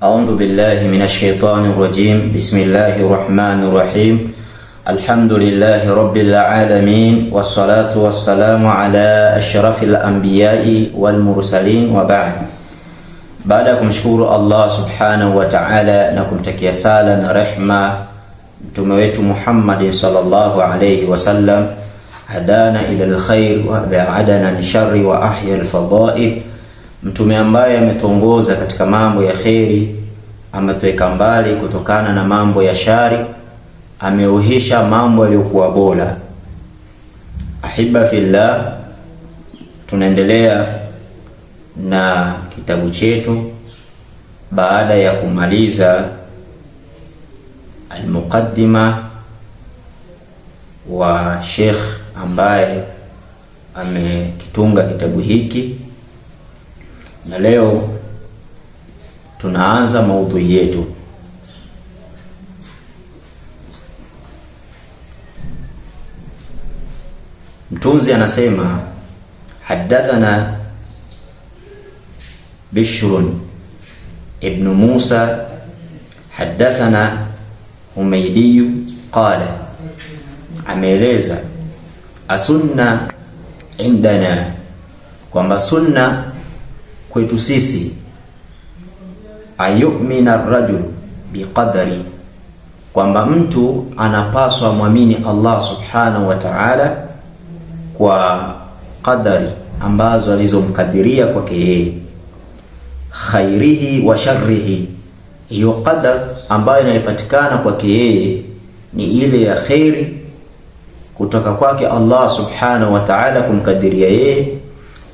A'udhu billahi minash shaitani rajim. Bismillahir rahmanir rahim. Alhamdulillahi rabbil alamin wassalatu wassalamu ala ashrafil anbiya'i wal mursalin wa ba'd. Baada ya kumshukuru Allah subhanahu wa ta'ala na kumtakia sala na rehma mtume wetu Muhammad sallallahu alayhi wasallam, hadana ila alkhair wa ba'adana min sharri wa ahya alfadail, mtume ambaye ametuongoza katika mambo ya kheri, ametuweka mbali kutokana na mambo ya shari, ameuhisha mambo yaliyokuwa bora. Ahiba fillah, tunaendelea na kitabu chetu baada ya kumaliza almuqaddima wa Sheikh ambaye amekitunga kitabu hiki, na leo tunaanza maudhui yetu. Mtunzi anasema hadathana Bishrun ibn Musa hadathana Humaydiyu qala, ameeleza asunna indana, kwamba sunna kwetu sisi, ayumina rajul biqadari, kwamba mtu anapaswa mwamini Allah subhanahu wa ta'ala kwa qadari ambazo alizomkadiria kwake yeye, khairihi wa sharrihi, hiyo qadar ambayo inayopatikana kwake yeye ni ile ya kheri kutoka kwake Allah subhanahu wa ta'ala kumkadiria yeye,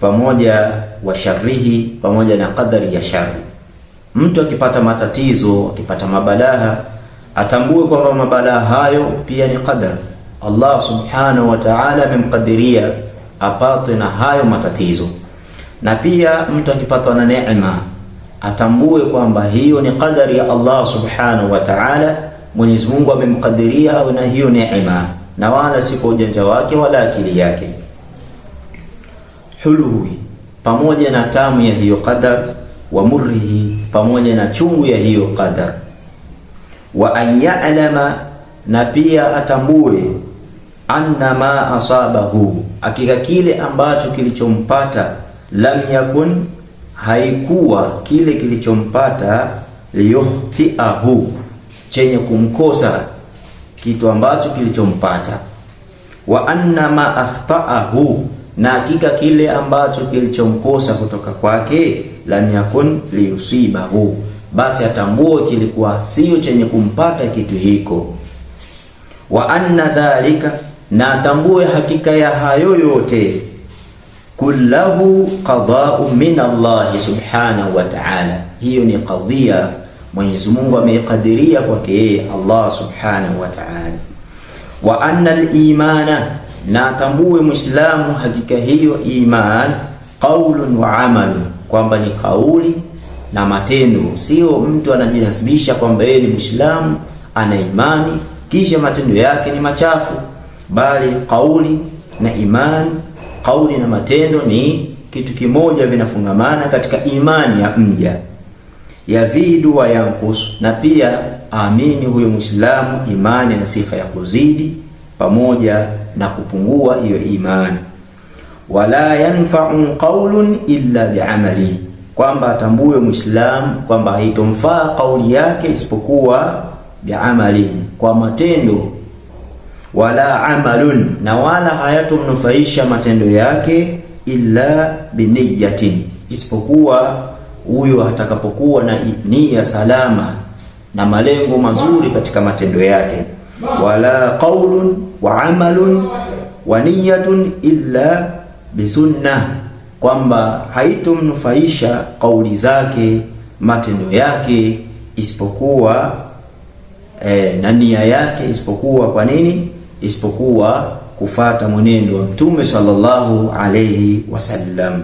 pamoja wa sharrihi, pamoja na qadari ya shari. Mtu akipata matatizo, akipata mabalaha, atambue kwamba mabalaha hayo pia ni qadar. Allah subhanahu wa ta'ala amemkadiria apatwe na hayo matatizo. Na pia mtu akipatwa na neema atambue kwamba hiyo ni qadari ya Allah subhanahu wa ta'ala. Mwenyezi Mungu amemkadiria awe na hiyo neema, na wala si kwa ujanja wake wala akili yake. Huluhi, pamoja na tamu ya hiyo qadar, wa murrihi, pamoja na chungu ya hiyo qadar. Wa an ya'lama, na pia atambue anna ma asabahu, hakika kile ambacho kilichompata, lam yakun, haikuwa kile kilichompata, liyukhtiahu, chenye kumkosa kitu ambacho kilichompata. Wa anna ma akhtaahu, na hakika kile ambacho kilichomkosa kutoka kwake, lam yakun liyusibahu, basi atambue kilikuwa sio chenye kumpata kitu hiko. Wa anna dhalika, na atambue hakika ya hayo yote, kullahu qada'u min Allah subhanahu wa ta'ala, hiyo ni qadhia Mwenyezi Mungu ameikadiria kwake yeye Allah subhanahu wa ta'ala. Wa anna al-imana, na atambue Muislamu hakika hiyo iman qaulun wa amalun, kwamba ni kauli na matendo. Sio mtu anajinasibisha kwamba yeye ni Muislamu ana imani kisha matendo yake ni machafu, bali kauli na iman, kauli na matendo ni kitu kimoja, vinafungamana katika imani ya mja. Yazidu wa yankus, na pia aamini huyo Muislamu imani na sifa ya kuzidi pamoja na kupungua hiyo imani. Wala yanfa'u qawlun illa bi'amali, kwamba atambue Muislamu kwamba haitomfaa kauli yake isipokuwa bi'amali, kwa matendo. Wala amalun, na wala hayatomnufaisha matendo yake illa biniyatin, isipokuwa huyo atakapokuwa na nia salama na malengo mazuri katika matendo yake. Wala qaulun wa amalun wa niyatun illa bisunnah, kwamba haitomnufaisha kauli zake matendo yake isipokuwa na nia yake isipokuwa kwa nini? Isipokuwa kufata mwenendo wa Mtume sallallahu alayhi wasallam.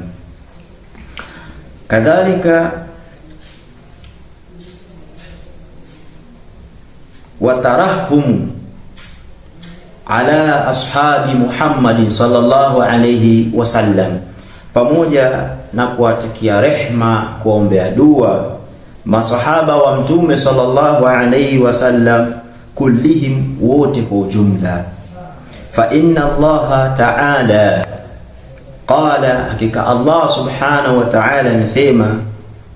Kadhalika watarahum ala ashabi Muhammadin sallallahu alayhi wasallam, pamoja na kuwatakia rehma, kuwaombea dua masahaba wa Mtume sallallahu alayhi wasallam, kullihim, wote kwa ujumla. Fa inna Allaha ta'ala qala, hakika Allah subhanahu wa ta'ala amesema,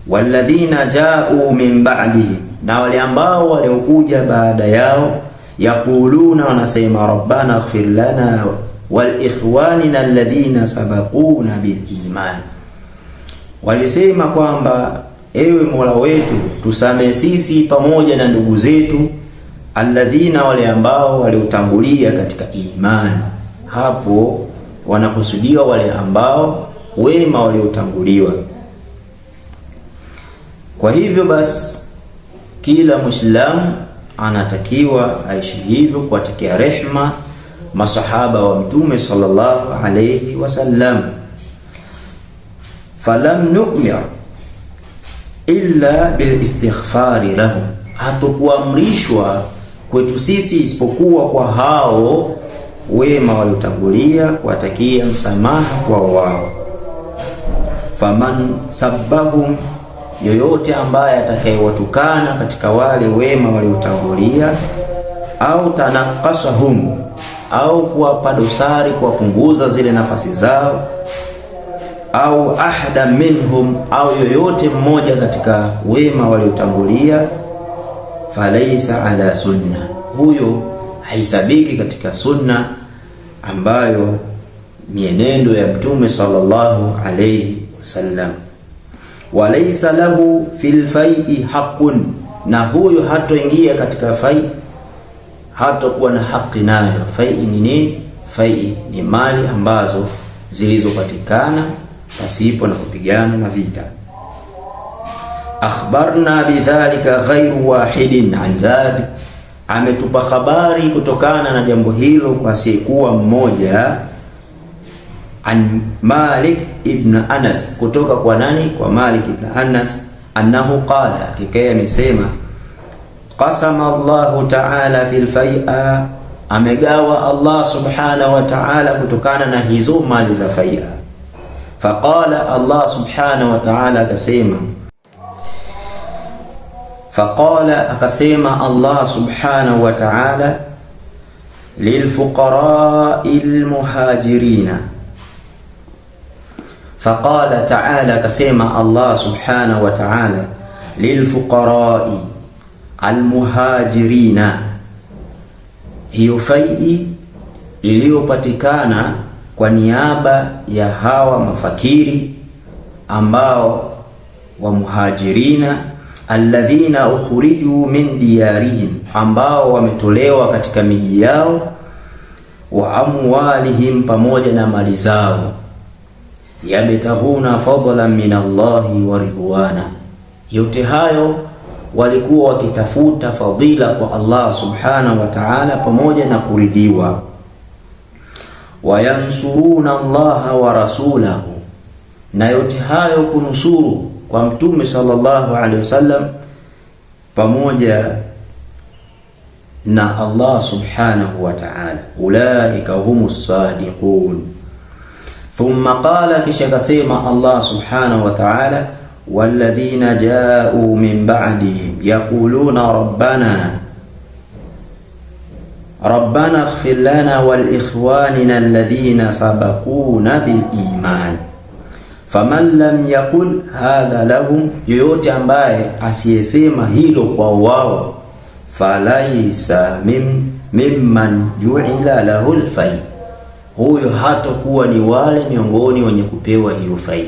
walladhina ja'u min ba'dihim, na wale ambao waliokuja baada yao, yaquluna, wanasema rabbana ighfir lana wal ikhwanina alladhina sabaquna bil iman, walisema kwamba ewe Mola wetu tusamehe sisi pamoja na ndugu zetu, alladhina, wale ambao waliotangulia katika imani. Hapo wanakusudiwa wale ambao wema waliotanguliwa. Kwa hivyo basi, kila Muislamu anatakiwa aishi hivyo, kuwatakia rehma masahaba wa Mtume sallallahu alayhi wasallam. Falam nu'mir illa bilistighfari lahum, hatukuamrishwa kwetu sisi isipokuwa kwa hao wema waliotangulia kuwatakia msamaha kwa wao. Faman sabbahum, yoyote ambaye atakayewatukana katika wale wema waliotangulia, au tanakasahum, au kuwapa dosari, kuwapunguza zile nafasi zao, au ahada minhum, au yoyote mmoja katika wema waliotangulia, falaisa ala sunna, huyo haisabiki katika sunna ambayo mienendo ya Mtume sallallahu alayhi wasallam. Walaisa lahu fil fai'i haqqun, na huyo hatoingia katika fai, hatokuwa na haki nayo. Fai ni nini? Fai ni mali ambazo zilizopatikana pasipo na kupigana na vita. Akhbarna bidhalika ghairu wahidin an dhalik, ametupa habari kutokana na jambo hilo kwa asiyekuwa mmoja. An Malik ibn Anas, kutoka kwa nani? Kwa Malik ibn Anas, annahu qala, hakika yeye amesema, qasama Allahu ta'ala fil fai'a, amegawa Allah subhanahu wa ta'ala kutokana na hizo mali za fai'a. Faqala, Allah subhanahu wa ta'ala akasema, faqala, akasema Allah subhanahu wa ta'ala, lilfuqarai lmuhajirina. Faqala ta'ala, akasema Allah subhanahu wa ta'ala, lilfuqarai almuhajirina, hiyo fai iliyopatikana kwa niaba ya hawa mafakiri ambao wa muhajirina, alladhina ukhriju min diyarihim, ambao wametolewa katika miji yao, wa amwalihim, pamoja na mali zao, yabtaghuna fadlan min Allahi wa ridwana, yote hayo walikuwa wakitafuta fadhila kwa Allah subhanahu wa ta'ala pamoja na kuridhiwa. Wayansuruna Allaha wa rasulahu, na yote hayo kunusuru kwa Mtume sallallahu alaihi wasallam pamoja na Allah subhanahu wa ta'ala. Ulaika humus sadiqun. Thumma qala, kisha akasema Allah subhanahu wa ta'ala, walladhina jau min ba'dihim yaquluna rabbana rabbana ighfir lana wal ikhwanina alladhina sabaquna bil iman faman lam yaqul hadha lahum, yoyote ambaye asiyesema hilo kwa wao, falaisa mimman ju'ila lahu lfai, huyo hatakuwa ni wale miongoni wenye kupewa hiyo fai.